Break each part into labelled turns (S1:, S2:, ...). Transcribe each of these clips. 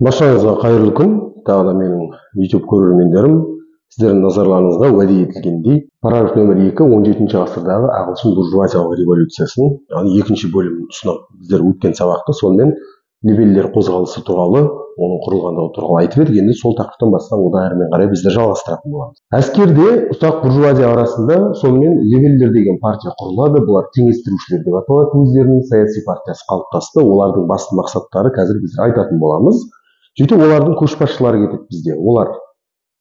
S1: Баршаңызға қайырлы күн. Тағы да менің YouTube көрермендерім, сіздердің назарларыңызға уәде етілгендей параграф нөмір 2 17 ғасырдағы ағылшын буржуазиялық революциясының, яғни екінші бөлімін ұсынамын. Біздер өткен сабақты сонымен лебелдер қозғалысы туралы, оның құрылғандығы туралы айтып едік. Енді сол тақырыптан бастап одан әрмен қарай біздер жалғастыратын боламыз. Әскерде ұсақ буржуазия арасында сонымен лебелдер деген партия құрылады. Бұлар теңестірушілер деп аталады, өздерінің саяси партиясы қалыптасты. Олардың басты мақсаттары қазір біздер айтатын боламыз. Сөйтіп олардың көшбасшылары кетеді бізде. Олар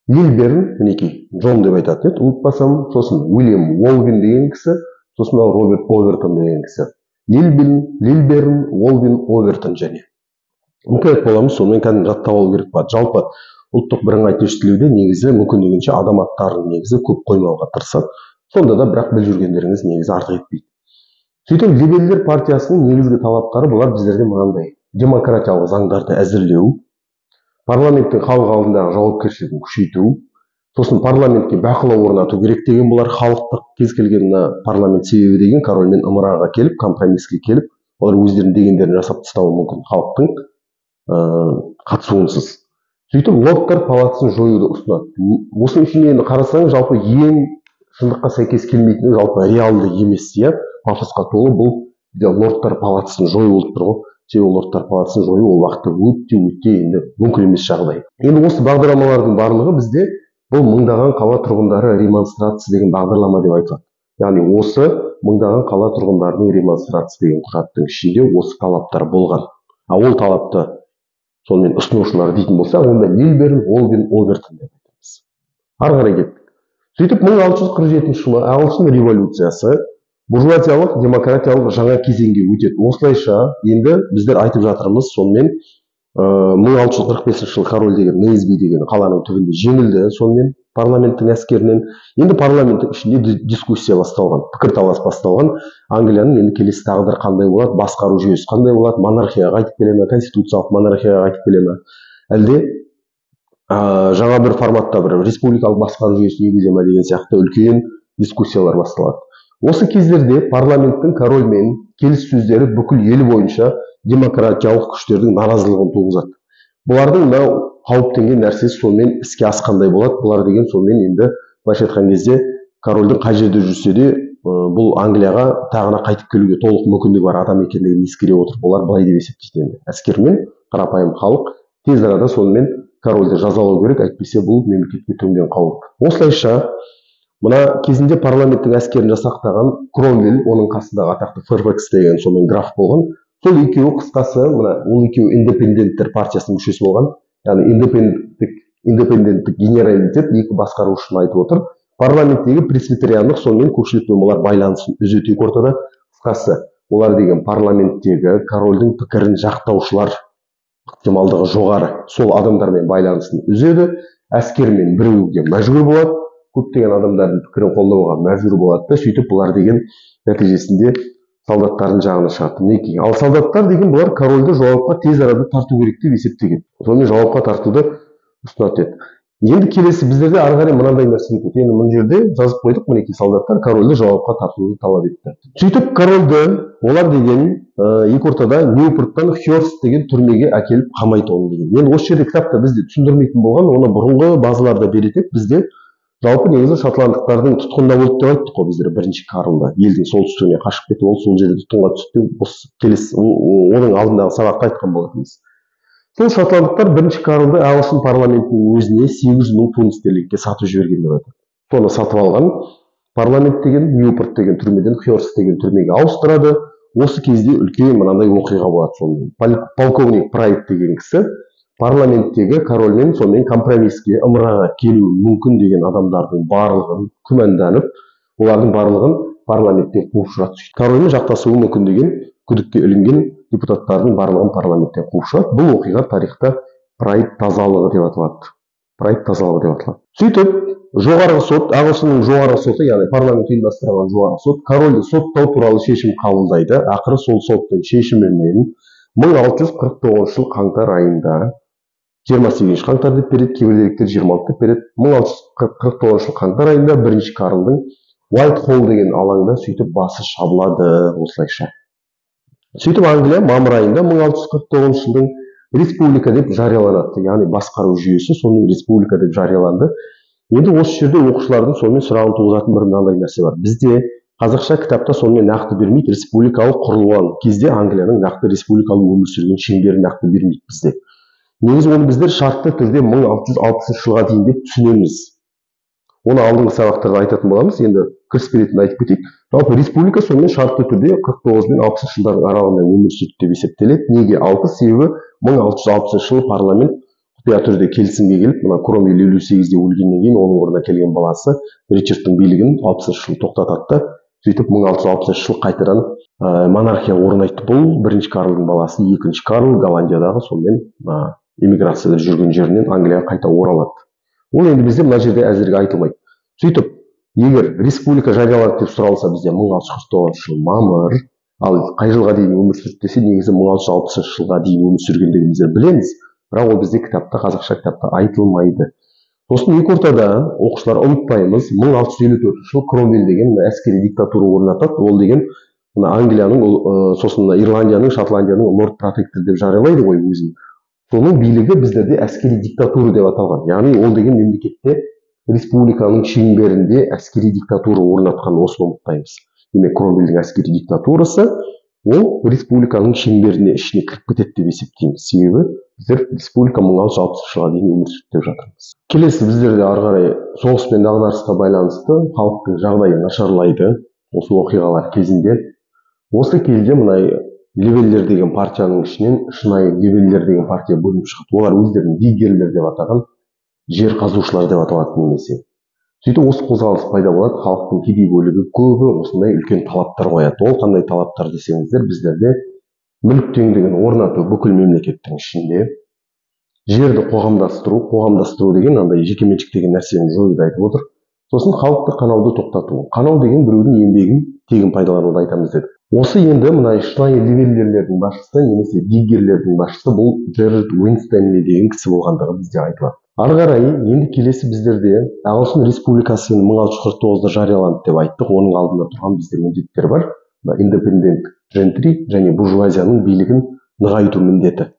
S1: Лилберн, мінекей, Джон деп айтатын еді, ұмытпасам, сосын Уильям Уолвин деген кісі, сосын мынау Роберт Овертон деген кісі. Лилберн, Уолвин, Овертон және. Мұқият боламыз, сонымен кәдімгі жаттап алу керек болады. Жалпы ұлттық бірыңғай тестілеуде негізі мүмкіндігінше адам аттарын негізі көп қоймауға тырысады. Сонда да бірақ біліп жүргендеріңіз негізі артық етпейді. Сөйтіп либералдар партиясының негізгі талаптары бұлар біздерде мынандай: демократиялық заңдарды әзірлеу, парламенттің халық алдындағы жауапкершілігін күшейту, сосын парламентке бақылау орнату керек деген бұлар халықтық кез келген мына парламент себебі деген корольмен ымыраға келіп, компромисске келіп, олар өздерінің дегендерін жасап тастауы мүмкін халықтың қатысуынсыз. Сөйтіп лордтар палатасын жоюды ұсынады. Осының ішінде енді қарасаңыз, жалпы ең шындыққа сәйкес келмейтіні, жалпы реалды емес, иә, пафосқа толы бұл лордтар палатасын жою болып тұр ғой. Себебі лордтар палатасын жою ол уақытта өте-өте енді мүмкін емес жағдай. Енді осы бағдарламалардың барлығы бізде бұл мыңдаған қала тұрғындары ремонстрация деген бағдарлама деп айтылады. Яғни осы мыңдаған қала тұрғындарының ремонстрация деген құжаттың ішінде осы талаптар болған. А ол талапты сонымен ұсынушылар дейтін болса, онда Лилберн, Уолвин, Овертон деп айтамыз. Ары қарай кеттік. Сөйтіп 1647 жылы ағылшын революциясы буржуазиялық демократиялық жаңа кезеңге өтеді. Осылайша енді біздер айтып жатырмыз, сонымен 1645 жылы король деген Нейзби деген қаланың түбінде жеңілді, сонымен парламенттің әскерінен. Енді парламенттің ішінде дискуссия басталған, пікірталас басталған. Англияның енді келесі тағдыры қандай болады, басқару жүйесі қандай болады, монархияға қайтып келе ме, конституциялық монархияға қайтып келе ме, әлде жаңа бір форматта бір республикалық басқару жүйесін енгізе ме деген сияқты үлкен дискуссиялар басталады. Осы кездерде парламенттің корольмен келіссөздері бүкіл ел бойынша демократиялық күштердің наразылығын туғызады. Бұлардың мынау қауіптенген нәрсесі сонымен іске асқандай болады. Бұлар деген сонымен енді былайша айтқан кезде корольдің қай жерде жүрсе де бұл Англияға тағына қайтып келуге толық мүмкіндігі бар адам екендігін ескере отырып, олар былай деп есептейді енді. Әскермен қарапайым халық тез арада сонымен корольді жазалау керек, әйтпесе бұл мемлекетке төнген қауіп. Осылайша мына кезінде парламенттің әскерін жасақтаған Кромвель, оның қасындағы атақты Ферфакс деген сонымен граф болған. Сол екеуі қысқасы, мына ол екеуі индепенденттер партиясының мүшесі болған. Яғни индепенденттік генералитет екі басқарушыны айтып отыр. Парламенттегі пресвитериандық сонымен көпшілікпен олар байланысын үзеді екі ортада. Қысқасы, олар деген парламенттегі корольдің пікірін жақтаушылар ықтималдығы жоғары. Сол адамдармен байланысын үзеді, әскермен бірігуге мәжбүр болады. Көптеген адамдардың пікірін қолдауға мәжбүр болады да, сөйтіп бұлар деген нәтижесінде солдаттардың жағына шығады. Мінекей, ал солдаттар деген бұлар корольді жауапқа тез арада тарту керек деп есептеген. Сонымен жауапқа тартуды ұсынады еді. Енді келесі біздерде ары қарай мынандай нәрсе кетеді. Енді мына жерде жазып қойдық, мінекей солдаттар корольді жауапқа тартуды талап етті. Сөйтіп корольді олар деген екі ортада Ньюпорттан Хёрст деген түрмеге әкеліп қамайды оны деген. Енді осы жерде кітапта бізде түсіндірмейтін болған, оны бұрынғы базаларда беретін еді. Бізде жалпы негізі шотландықтардың тұтқында болды деп айттық қой біздер бірінші Карлда. Елдің солтүстігіне қашып кетіп, ол сол жерде тұтқынға түсті деп осы келесі, оның алдындағы сабақта айтқан болатынбыз. Сол шотландықтар бірінші Карлды ағылшын парламентінің өзіне 800 мың фунт стерлингке сатып жіберген деп айтады. Соны сатып алған парламент деген Ньюпорт деген түрмеден Хёрст деген түрмеге ауыстырады. Осы кезде үлкен мынандай оқиға болады сонымен. Полковник Прайд деген кісі парламенттегі корольмен сонымен компромисске, ымыраға келуі мүмкін деген адамдардың барлығын күмәнданып, олардың барлығын парламенттен қуып шығады. Корольмен жақтасуы мүмкін деген күдікке ілінген депутаттардың барлығын парламенттен қуып шығады. Бұл оқиға тарихта Прайд тазалығы деп аталады. Прайд тазалығы деп аталады. Сөйтіп, жоғарғы сот, ағылшынның жоғарғы соты, яғни парламент ұйымдастырған жоғарғы сот, корольді соттау туралы шешім қабылдайды. Ақыры сол соттың шешімімен 1649 жыл қаңтар айында, 28 қаңтар деп береді, кейбір деректер 26 деп береді. 1649 жыл қаңтар айында бірінші Карлдың Уайтхолл деген алаңда сөйтіп басы шабылады осылайша. Сөйтіп Англия мамыр айында 1649 жылдың Республика деп жарияланады. Яғни басқару жүйесі сонымен республика деп жарияланды. Енді осы жерде оқушылардың сонымен сұрағын туғызатын бір мынандай нәрсе бар. Бізде қазақша кітапта сонымен нақты бермейді, республикалық құрылған кезде Англияның нақты республикалық өмір сүрген шеңберін нақты бермейді бізде. Негізі оны біздер шартты түрде 1660 жылға дейін деп түсінеміз. Оны алдыңғы сабақтарда айтатын боламыз, енді кіріспе ретінде айтып кетейік. Жалпы республика сонымен шартты түрде 49 мен 60 жылдардың аралығында өмір сүрді деп есептеледі. Неге 60? Себебі 1660 жылы парламент құпия түрде келісімге келіп, мына Кромвель 58-де өлгеннен кейін оның орнына келген баласы Ричардтың билігін 60 жыл тоқтатады да, сөйтіп 1660 жыл қайтадан монархия орнайды. Бұл бірінші Карлдың баласы, екінші Карл Голландиядағы сонымен эмиграцияда жүрген жерінен Англияға қайта оралады. Ол енді бізде мына жерде әзірге айтылмайды. Сөйтіп, егер республика жарияланды деп сұралса, бізде 1649 жыл мамыр, ал қай жылға дейін өмір сүрді десе, негізі 1660 жылға дейін өмір сүргендігін біздер білеміз, бірақ ол бізде кітапта, қазақша кітапта айтылмайды. Сосын екі ортада оқушылар ұмытпаймыз, 1654 жыл Кромвель деген әскери диктатура орнатады. Ол деген мына Англияның, сосын мына Ирландияның, Шотландияның лорд протектор деп жариялайды ғой өзін. Соның билігі біздерде әскери диктатура деп аталған. Яғни ол деген мемлекетте республиканың шеңберінде әскери диктатура орнатқан, осыны ұмытпаймыз. Демек, Кромвельдің әскери диктатурасы ол республиканың шеңберіне ішіне кіріп кетеді деп есептейміз. Себебі біздер республика 1660 жылға дейін өмір сүрді деп жатырмыз. Келесі біздерде ары қарай соғыс пен дағдарысқа байланысты халықтың жағдайы нашарлайды осы оқиғалар кезінде. Осы кезде мына левеллер деген партияның ішінен шынайы левеллер деген партия бөлініп шығады. Олар өздерін диггерлер деп атаған, жер қазушылар деп аталады немесе. Сөйтіп осы қозғалыс пайда болады. Халықтың кедей бөлігі көбі осындай үлкен талаптар қояды. Ол қандай талаптар десеңіздер, біздерде мүлік теңдігін орнату бүкіл мемлекеттің ішінде, жерді қоғамдастыру, қоғамдастыру деген андай жекеменшік деген нәрсені жоюды айтып отыр. Сосын халықты қанауды тоқтату. Қанау деген біреудің еңбегін тегін пайдалануды айтамыз деді. Осы енді мына шынайы левеллерлердің басшысы немесе диггерлердің басшысы бұл Джеральд Уинстенли деген кісі болғандығы бізде айтылады. Ары қарай енді келесі біздерде Ағылшын республикасы 1649-да жарияланды деп айттық. Оның алдында тұрған бізде міндеттер бар. Independent gentry және буржуазияның билігін нығайту міндеті.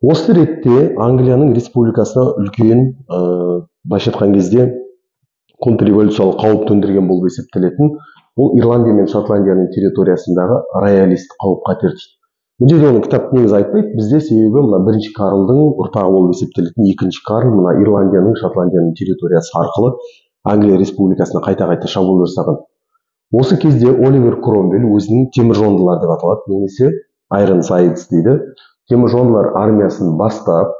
S1: Осы ретте Англияның республикасына үлкен, былайша айтқан кезде контрреволюциялық қауіп төндірген болып есептелетін ол Ирландия мен Шотландияның территориясындағы роялист қауіп қатер дейді. Бұл жерде оның кітап негізі айтпайды бізде, себебі мына бірінші Карлдың ұрпағы болып есептелетін екінші Карл мына Ирландияның, Шотландияның территориясы арқылы Англия республикасына қайта-қайта шабуыл жасаған. Осы кезде Оливер Кромвель өзінің теміржондылар деп аталады, немесе Ironsides дейді. Теміржондылар армиясын бастап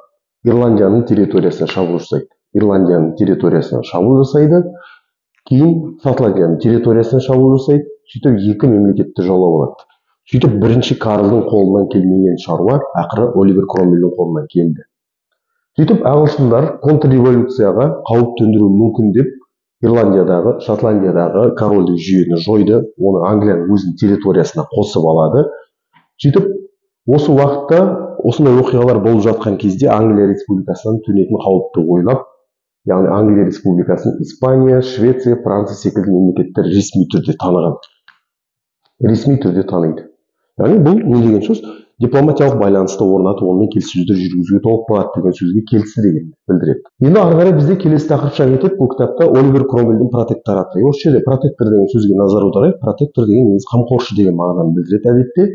S1: Ирландияның территориясына шабуыл жасайды. Ирландияның территориясына шабуыл жасайды. Кейін Шотландияның территориясына шабуыл жасайды. Сөйтіп екі мемлекетті жаулап алады. Сөйтіп бірінші Карлдың қолынан келмеген шаруа ақыры Оливер Кромвельдің қолынан келді. Сөйтіп ағылшындар контрреволюцияға қауіп төндіруі мүмкін деп Ирландиядағы, Шотландиядағы корольдік жүйені жойды, оны Англияның өзінің территориясына қосып алады. Сөйтіп осы уақытта осындай оқиғалар болып жатқан кезде Англия республикасынан төнетін қауіпті ойлап, яғни Англия республикасын Испания, Швеция, Франция секілді мемлекеттер ресми түрде таныған. Ресми түрде таниды. Яғни бұл не деген сөз? Дипломатиялық байланысты орнату, онымен келіссөздер жүргізуге толық болады деген сөзге келісті деген білдіреді. Енді ары қарай бізде келесі тақырыпша кетеді. Бұл кітапта Оливер Кромвельдің протектораты. Осы жерде протектор деген сөзге назар аударайық. Протектор деген негізі қамқоршы деген мағынаны білдіреді әдетте.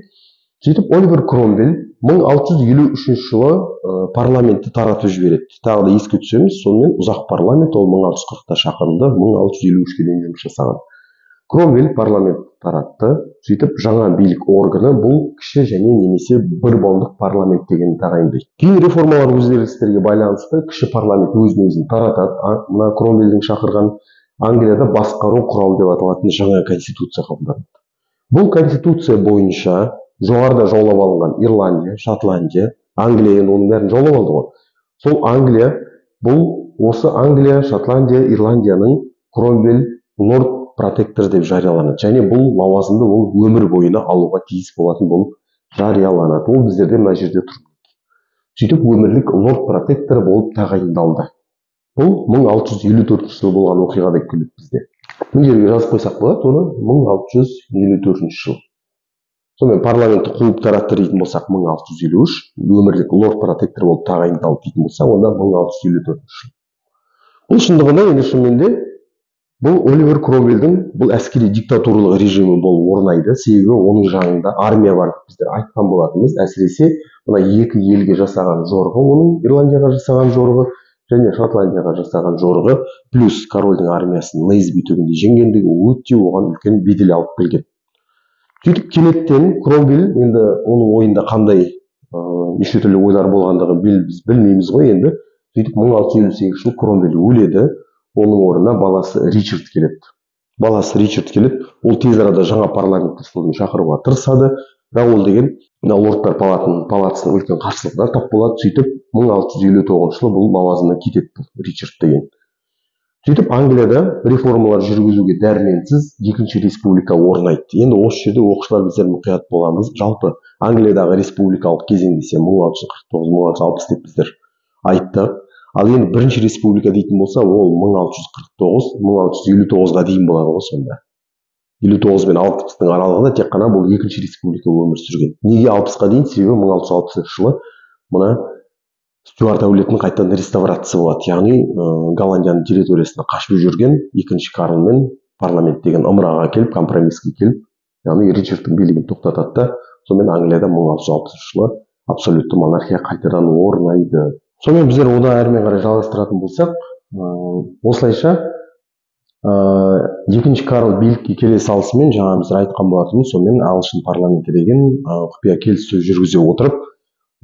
S1: Сөйтіп Оливер Кромвель 1653 жылы парламентті таратып жібереді. Тағы да еске түсеміз, сонымен ұзақ парламент ол 1640-та шақырылды, 1653-ке дейін жұмыс жасаған. Кромвель парламентті таратты. Сөйтіп жаңа билік органы бұл кіші және немесе бір буындық парламент деген тағайындайды. Кейін реформалар өзгерістерге байланысты кіші парламент өзін өзін таратады. Мына Кромвельдің шақырған Англияда басқару құралы деп аталатын жаңа конституция қабылданды. Бұл конституция бойынша жоғарыда жаулап алынған Ирландия, Шотландия, Англия енді оның бәрін жаулап алды ғой. Сол Англия, бұл осы Англия, Шотландия, Ирландияның Кромвель лорд протектор деп жарияланады. Және бұл лауазымды ол өмір бойына алуға тиіс болатын болып жарияланады. Ол біздерде мына жерде тұр. Сөйтіп өмірлік лорд протектор болып тағайындалды. Бұл 1654 жылы болған оқиға деп келеді бізде. Мына жерге жазып қойсақ болады оны 1654 жыл. Сонымен парламентті қуып таратты дейтін болсақ 1653, өмірлік лорд протектор болып тағайындалды дейтін болсақ, онда 1654 жыл. Бұл шындығында енді шынымен де бұл Оливер Кромвельдің бұл әскери диктатуралық режимі болып орнайды. Себебі оның жанында армия бар деп біздер айтқан болатынбыз. Әсіресе мына екі елге жасаған жорығы, оның Ирландияға жасаған жорығы және Шотландияға жасаған жорығы, плюс корольдің армиясын Нейсби түбінде жеңгендігі өте оған үлкен бедел алып келген. Сөйтіп кенеттен Кромвель енді оның ойында қандай неше түрлі ойлар болғандығын біз білмейміз ғой енді. Сөйтіп 1658 жылы Кромвель өледі, оның орнына баласы Ричард келеді. Баласы Ричард келеді, ол тез арада жаңа парламентті сонымен шақыруға тырысады, бірақ ол деген мына лордтар палатасының үлкен қарсылығына тап болады. Сөйтіп 1659 жылы бұл лауазымнан кетеді Ричард деген. Сөйтіп Англияда реформалар жүргізуге дәрменсіз екінші республика орнайды. Енді осы жерде оқушылар біздер мұқият боламыз. Жалпы Англиядағы республикалық кезең десе 1649-1660 деп біздер айттық. Ал енді бірінші республика дейтін болса, ол 1649-1659-ға дейін болады ғой сонда. 59 мен 60-тың аралығында тек қана бұл екінші республика өмір сүрген. Неге 60-қа дейін? Себебі 1660 жылы мына Стюарт әулетінің қайтадан реставрациясы болады. Яғни Голландияның территориясына қашып жүрген екінші Карл мен парламент деген ымыраға келіп, компромисске келіп, яғни Ричардтың билігін тоқтатады да, сонымен Англияда 1660 жылы абсолютті монархия қайтадан орнайды. Сонымен біздер одан әрмен қарай жалғастыратын болсақ, осылайша екінші Карл билікке келе салысымен, жаңа біздер айтқан болатынбыз, сонымен ағылшын парламенті деген құпия келіссөз жүргізе отырып,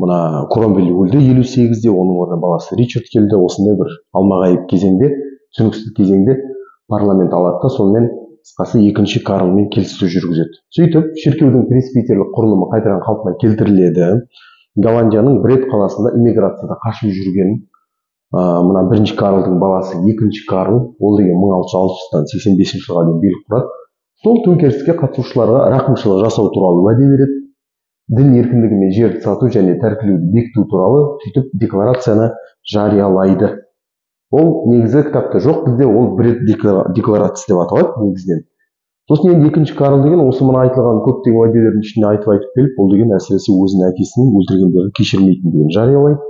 S1: мына Кромвель өлді 58-де, оның орнына баласы Ричард келді. Осындай бір алмағайып кезеңде, түсініксіз кезеңде парламент алады да, сонымен қысқасы екінші Карлмен келіссөз жүргізеді. Сөйтіп шіркеудің пресвитерлік құрылымы қайтадан қалпына келтіріледі. Голландияның Бред қаласында иммиграцияда қашып жүрген мына бірінші Карлдың баласы екінші Карл, ол деген 1660-тан 85 жылға дейін билік құрады. Сол төңкеріске қатысушыларға рақымшылық жасау туралы уәде береді. Дін еркіндігі мен жерді сату және тәркілеуді бекіту туралы сөйтіп декларацияны жариялайды. Ол негізі кітапта жоқ бізде, ол Бред декларациясы деп аталады негізінен. Сосын енді екінші Карл деген осы мына айтылған көптеген уәделердің ішінде айтып келіп, ол деген әсіресе өзінің әкесін өлтіргендерді кешірмейтіндігін жариялайды.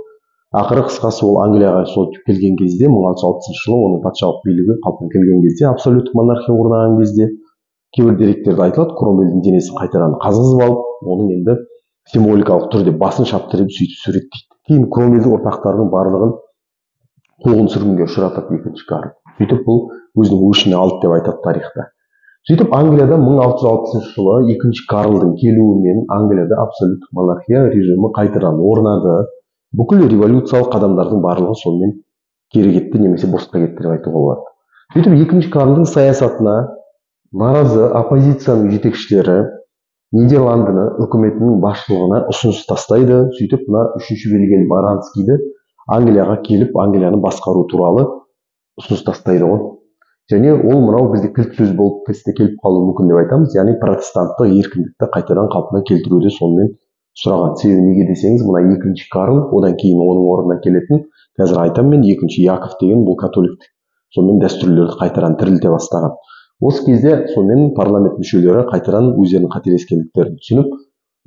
S1: Ақыры қысқасы ол Англияға сол келген кезде 1660 жылы оның патшалық билігі қалпына келген кезде, абсолюттік монархия орнаған кезде кейбір деректерде айтылады, Кромвельдің денесін қайтадан қазғызып алып, оның енді символикалық түрде басын шаптырып сөйтіп суреттейді. Кейін Кромвельдің ұрпақтарының барлығын қуғын сүргінге ұшыратады екінші Карл. Сөйтіп бұл өзінің өшіне алды деп айтады тарихта. Сөйтіп Англияда 1660 жылы екінші Карлдың келуімен Англияда абсолюттік монархия режимі қайтадан орнады. Бүкіл революциялық қадамдардың барлығы сонымен кері кетті немесе босқа кетті деп айтуға болады. Сөйтіп екінші Карлдың саясатына наразы оппозицияның жетекшілері Нидерландыны үкіметінің басшылығына ұсыныс тастайды. Сөйтіп мына үшінші Вильгельм Оранскийді Англияға келіп Англияны басқару туралы ұсыныс тастайды ғой. Және ол мынау бізде кілт сөз болып тестте келіп қалуы мүмкін деп айтамыз. Яғни протестанттық еркіндікті қайтадан қалпына келтіруді сонымен сұраған. Себебі неге десеңіз, мына екінші Карл, одан кейін оның орнына келетін, қазір айтамын мен, екінші Яков деген бұл католиктік сонымен дәстүрлерді қайтадан тірілте бастаған. Осы кезде сонымен парламент мүшелері қайтадан өздерінің қателескендіктерін түсініп,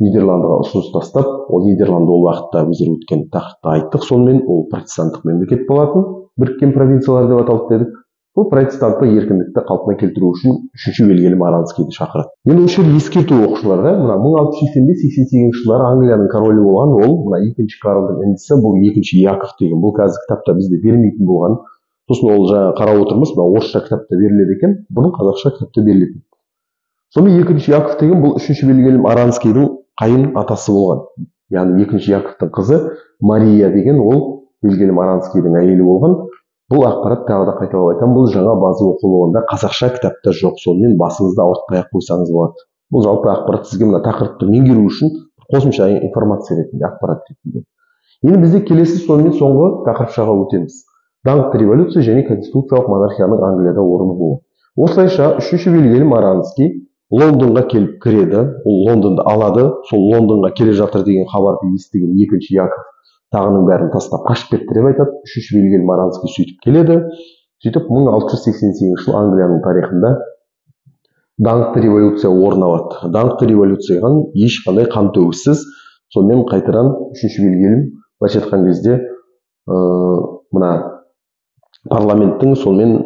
S1: Нидерландыға ұсыныс тастап, ол Нидерланды ол уақытта өздері өткен тақырыпта айттық, сонымен ол протестанттық мемлекет болатын, біріккен провинциялар деп аталды дедік. Бұл протестанттық еркіндікті қалпына келтіру үшін үшінші Вильгельм Оранскийді шақырады. Енді осы жерде ескерту оқушыларға, мына 1685-88 жылдары Англияның королі болған ол мына екінші Карлдың інісі, бұл екінші Яков деген, бұл қазір кітапта бізде бермейтін болған. Сосын ол жаңа қарап отырмыз, мына орысша кітапта беріледі екен, бұрын қазақша кітапта берілетін. Сонымен екінші Яков деген бұл үшінші Вильгельм Оранскийдің қайын атасы болған. Яғни екінші Яковтың қызы Мария деген ол Вильгельм Оранскийдің әйелі болған. Бұл ақпарат тағы да қайталап айтамын, бұл жаңа база оқулығында қазақша кітапта жоқ, сонымен басыңызды ауыртпай ақ қойсаңыз болады. Бұл жалпы ақпарат сізге мына тақырыпты меңгеру үшін қосымша информация ретінде, ақпарат ретінде. Енді бізде келесі сонымен соңғы тақырыпшаға өтеміз. Даңқты революция және конституциялық монархияның Англияда орнығуы. Осылайша үшінші Вильгельм Оранский Лондонға келіп кіреді, ол Лондонды алады, сол Лондонға келе жатыр деген хабарды естіген екінші Яков тағының бәрін тастап қашып кетті деп айтады. Үшінші Вильгельм Оранский сөйтіп келеді. Сөйтіп 1688 жылы Англияның тарихында Даңқты революция орын алады. Даңқты революциядан ешқандай қан төгіссіз, сонымен қайтадан үшінші Вильгельм, былайша айтқан кезде, мына парламенттің сонымен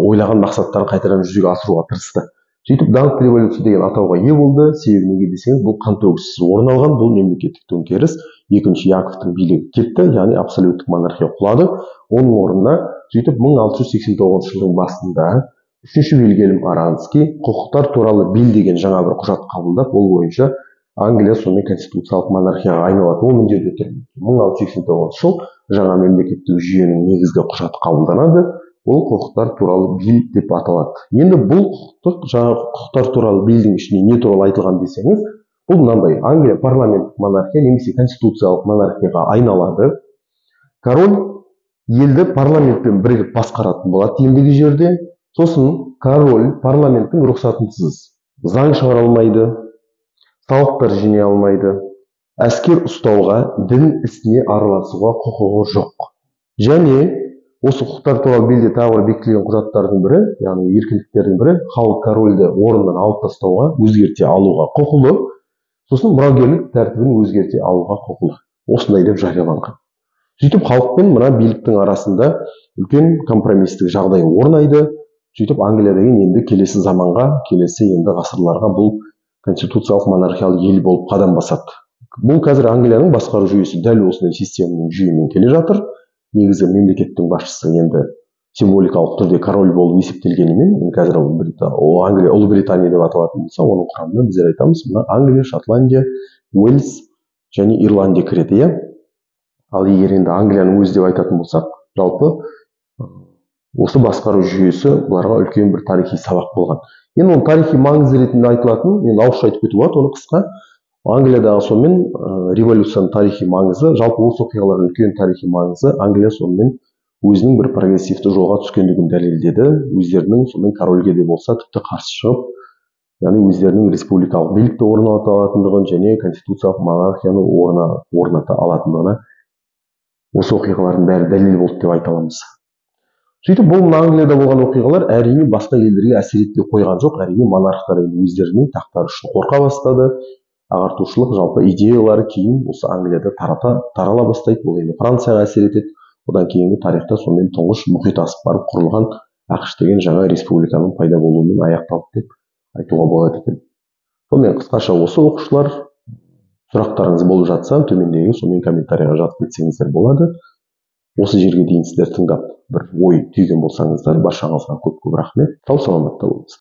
S1: ойлаған мақсаттарын қайтадан жүзеге асыруға тырысты. Сөйтіп даңқты революция деген атауға ие болды. Себебі неге десеңіз, бұл қан төгіссіз орын алған, бұл мемлекеттік төңкеріс. Екінші Яковтың билігі кетті, яғни абсолюттік монархия құлады. Оның орнына сөйтіп 1689 жылдың басында үшінші Вильгельм Оранский құқықтар туралы бил деген жаңа бір құжат қабылдап, ол бойынша Англия сонымен конституциялық монархияға айналады. Ол мына жерде тұр. 1689 жыл жаңа мемлекеттік жүйенің негізгі құжаты қабылданады. Ол құқықтар туралы бил деп аталады. Енді бұл құқықтық жаңа құқықтар туралы билдің ішінде не туралы айтылған десеңіз, бұл мынандай: Англия парламенттік монархия немесе конституциялық монархияға айналады. Король елді парламентпен бірігіп басқаратын болады ендігі жерде. Сосын король парламенттің рұқсатынсыз заң шығара алмайды, салықтар жинай алмайды, әскер ұстауға, дін ісіне араласуға құқығы жоқ. Және осы құқықтар туралы билде тағы бір бекітілген құжаттардың бірі, яғни еркіндіктердің бірі, халық корольді орнынан алып тастауға, өзгерте алуға құқылы, сосын мұрагерлік тәртібін өзгерте алуға құқылы. Осындай деп жарияланған. Сөйтіп халық пен мына биліктің арасында үлкен компромисстік жағдай орнайды. Сөйтіп Англия деген енді келесі заманға, келесі енді ғасырларға бұл конституциялық монархиялық ел болып қадам басады. Бұл қазір Англияның басқару жүйесі дәл осындай системаның жүйемен келе жатыр. Негізі мемлекеттің басшысы енді символикалық түрде король болып есептелгенімен, енді қазір ол Англия, Ұлыбритания деп аталатын болса, оның құрамына біздер айтамыз, мына Англия, Шотландия, Уэльс және Ирландия кіреді, иә. Ал егер енді Англияның өзі деп айтатын болсақ, жалпы осы басқару жүйесі бұларға үлкен бір тарихи сабақ болған. Енді оның тарихи маңызы ретінде айтылатын, енді ауызша айтып кетуге болады, оны қысқа. Англиядағы сонымен революцияның тарихи маңызы, жалпы осы оқиғалардың үлкен тарихи маңызы, Англия сонымен өзінің бір прогрессивті жолға түскендігін дәлелдеді. Өздерінің сонымен корольге де болса тіпті қарсы шығып, яғни өздерінің республикалық билікті орната алатындығын және конституциялық монархияны орната алатындығына осы оқиғалардың бәрі дәлел болды деп айта аламыз. Сөйтіп бұл мына Англияда болған оқиғалар әрине басқа елдерге әсер етпей қойған жоқ. Әрине монархтар өздерінің тақтары үшін қорқа бастады. Ағартушылық жалпы идеялары кейін осы Англияда тарала бастайды. Ол енді Францияға әсер етеді. Одан кейінгі тарихта сонымен тұңғыш мұхит асып барып құрылған АҚШ деген жаңа республиканың пайда болуымен аяқталды деп айтуға болады екен. Сонымен қысқаша осы оқушылар, сұрақтарыңыз болып жатса, төмендегі сонымен комментарийға жазып кетсеңіздер болады. Осы жерге дейін сіздер тыңдап бір ой түйген болсаңыздар, баршаңызға көп-көп рахмет. Сау саламатта болыңыздар.